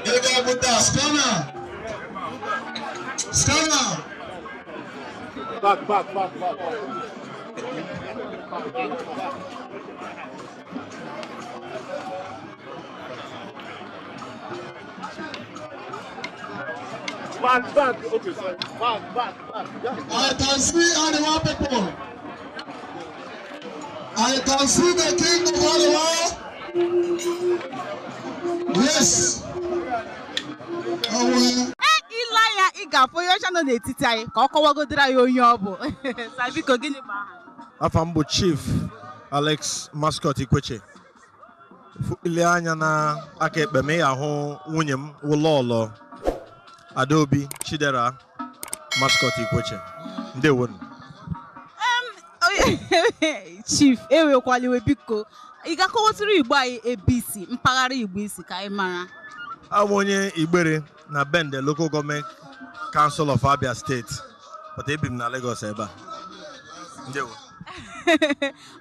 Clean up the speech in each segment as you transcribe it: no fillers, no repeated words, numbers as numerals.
Ego scanner. Scanner. Back, back, back, back. Back, back. Okay, sorry. Back, back, back. Yeah. I can see Arewa people. I can see the king of Arewa. Yes. Ile anya ị ga-afụ onye ọcha nọ n'etiti anyị ka ọ kọwagodoro anyị onye ọ bụ. Sa biko, gịnị bụ aha? Afa m bụ Chief Alex Mascot Ikweche. Ile anya na aka ekpe m, ị ga-ahụ nwunye m wụ Lọlọ Adaobi Chidera Mascot Ikweche. Ndewonu. Chief, ewekwala iwe, biko ị ga-akọwatụrụ Igbo anyị ebe isi, mpaghara Igbo isi, ka anyị mara. Abụ onye Igbere na Bende Local Government Council of Abia State, but ebi m na Lagos ebe a. Ndewo.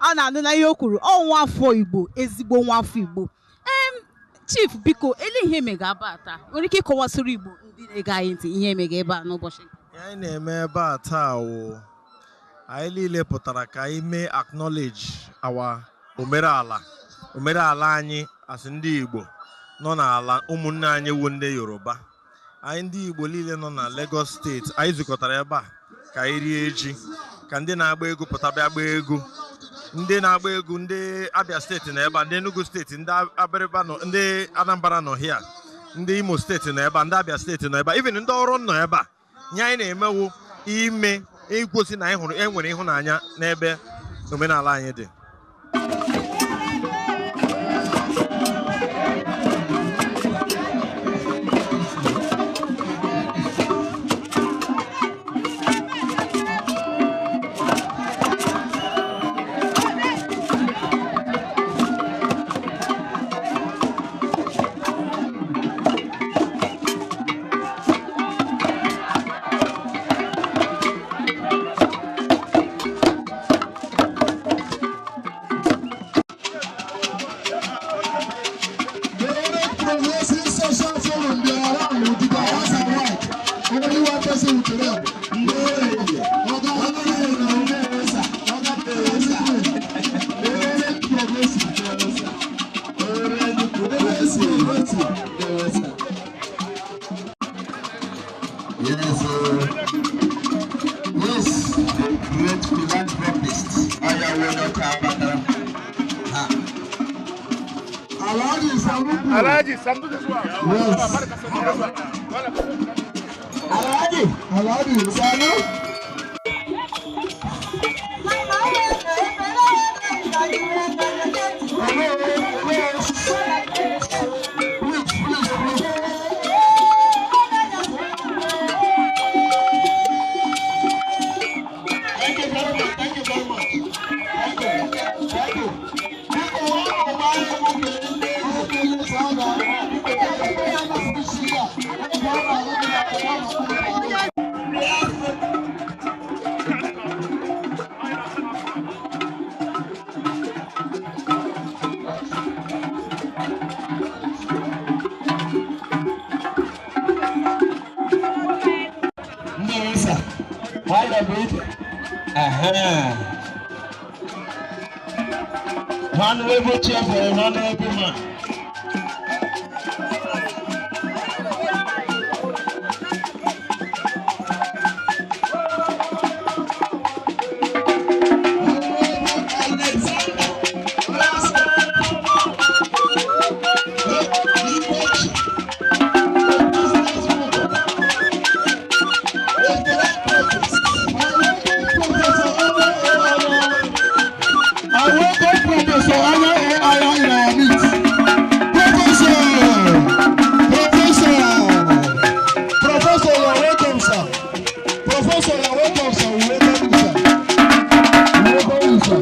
Ọ na-anụ na ihe o kwuru, ọ nwa afọ Igbo, ezigbo nwa afọ Igbo. Chief, biko, ele ihe emega ebe a taa? Nwere ike ịkọwasịrị Igbo ndị na-ege anyị ntị ihe emega ebe a n'ụbọchị? Ihe anyị na-eme ebe a taa wụ anyị niile pụtara ka anyị mee acknowledge our omenala, omenala anyị as ndị Igbo nọ n'ala ụmụnne anyị wu ndị Yoruba. Anyị ndị Igbo niile nọ na Lagos Steeti, anyị zukọtara ebe a ka anyị rie ji, ka ndị na-agba egwu pụta bịa gbaa egwu. Ndị na-agba egwu, ndị Abia Steeti nọ ebe a, ndị Enugu Steeti, ndị Abịrịba nọ, ndị Anambra nọ hia, ndị Imo Steeti nọ ebe a, ndị Abia Steeti nọ ebe a, even ndị ọrụ nọ ebe a. Nye anyị na-emewu ime igosi na anyị hụrụ enwere ịhụnanya n'ebe omenala anyị dị. The Progressive Social Forum, they are around with the house and right. Only one person with them. Oga, Progressive. Yes, yes, the great philanthropist. Ayawo Ha. Alhaji Sanuku. Alhaji, Sandu this one. Yes. Alhaji, Alhaji Sanu. Hello, hello. Please, please, please. Thank you very much. Thank you very much. Thank you. Thank you. Biko, ọ bụ anyị nwoke, nwoke lesa a na- biko, ebe ya na-asị ya, ebe ọ na-ahụ gị na ọ na-akwụ. Ndewo sir. Why the breathe? Uh-huh. Honorable chair for an honorable man. Alexander. I welcome Professor Anya Aya in our midst. Professor, Professor, Professor, you are welcome, sir. Professor, you are welcome, sir. We welcome you, sir. We welcome you, sir.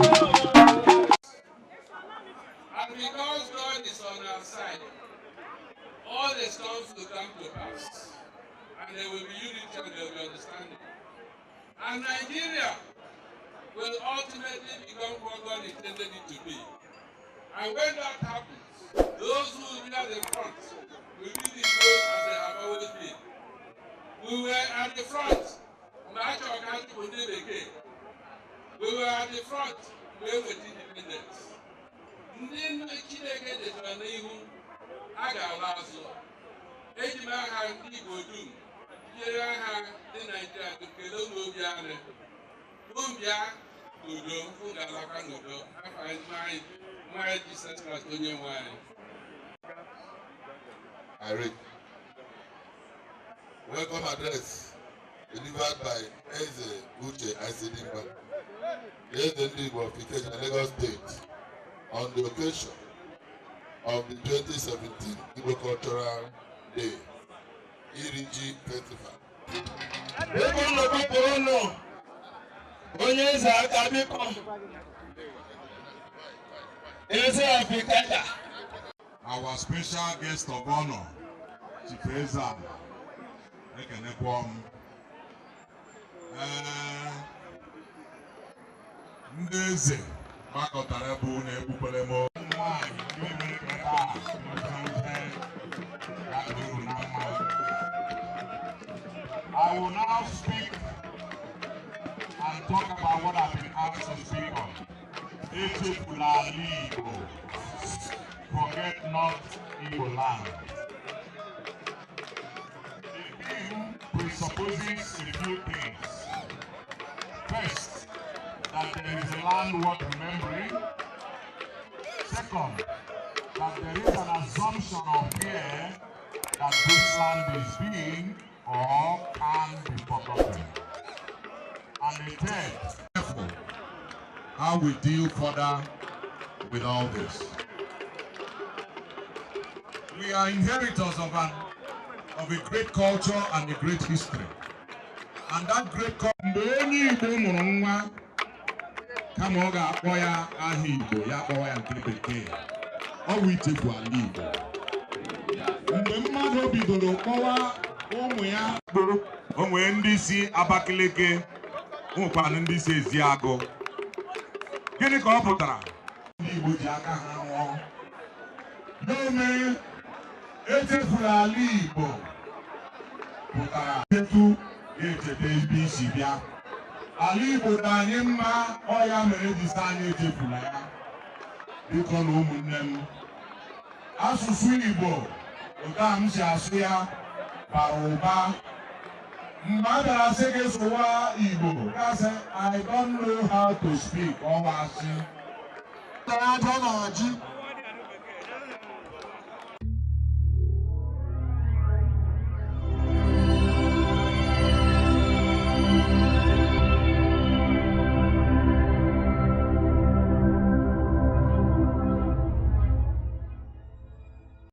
And because God is on our side, all the storms will come to pass. And there will be unity and there will be understanding. And Nigeria will ultimately become what God intended it to be. And when that happens, those who will be at the front will be at the front mgbe a chọrọ ka a chụpụ ndị bekee. We were at the front mgbe e nweta independence. Ndị Chineke detara n'ihu a ga-ala azụ. Eji m aha ndị Igbo dum tinyere aha ndị Naijiria dum kelee unu obi anyị. Unu bịa n'udo, unu ga-alakwa n'udo. Afọ anyị nwanyị Jizọs Kraịst onye nwe anyị. I read. Welcome address delivered by Eze Uche Isidimba, the Eze Ndigbo of Ikeja, Lagos State, on the occasion of the 2017 Igbo Cultural Day, Iriji Festival. Ebe ụlọ kpọpụrụ ụnụ onye eze aka biko eze Afikaja. Our special guest of honor, Chief Eze, ekenekwa m. Ee, ndị eze gbakọtara ebe unu egbukwere m nwaanyị ndị mere ka taa nche ya dị unu na mma. I will now speak and talk about what I've been asked to speak on. Echefula ala Igbo. Forget not Igbo land. The theme presupposes a few things. First, that there is a land worth remembering. Second, that there is an assumption of fear that this land is being or can be forgotten. And the third, careful how we deal further with all this. We are inheritors of a great culture and a great history. And that great culture. Mgbe onye Igbo mụrụ nwa, kama ọ ga-akpọ ya aha Igbo, ya kpọwa ya nke bekee. Ọ bụ ichefu ala Igbo. Mgbe mmadụ bidoro kpọwa ụmụ ya, o nwee ndị si Abakaliki, nwekwanụ ndị si Eziagụ. Gịnị ka ọ pụtara? Ndị Igbo ji aka ha rụọ. Ya mere, echefula ala Igbo pụtara etu echeta ebe isi bịa. Ala Igbo dị anyị mma, ọ ya mere eji sị anyị echefula ya. Biko na ụmụnne m, asụsụ Igbo, otu a m si asụ ya, bara ụba. Mgbe a bịara sị gị sụwa Igbo, ya sị, "I don't know how to speak," ọwa asị. Aja na ji.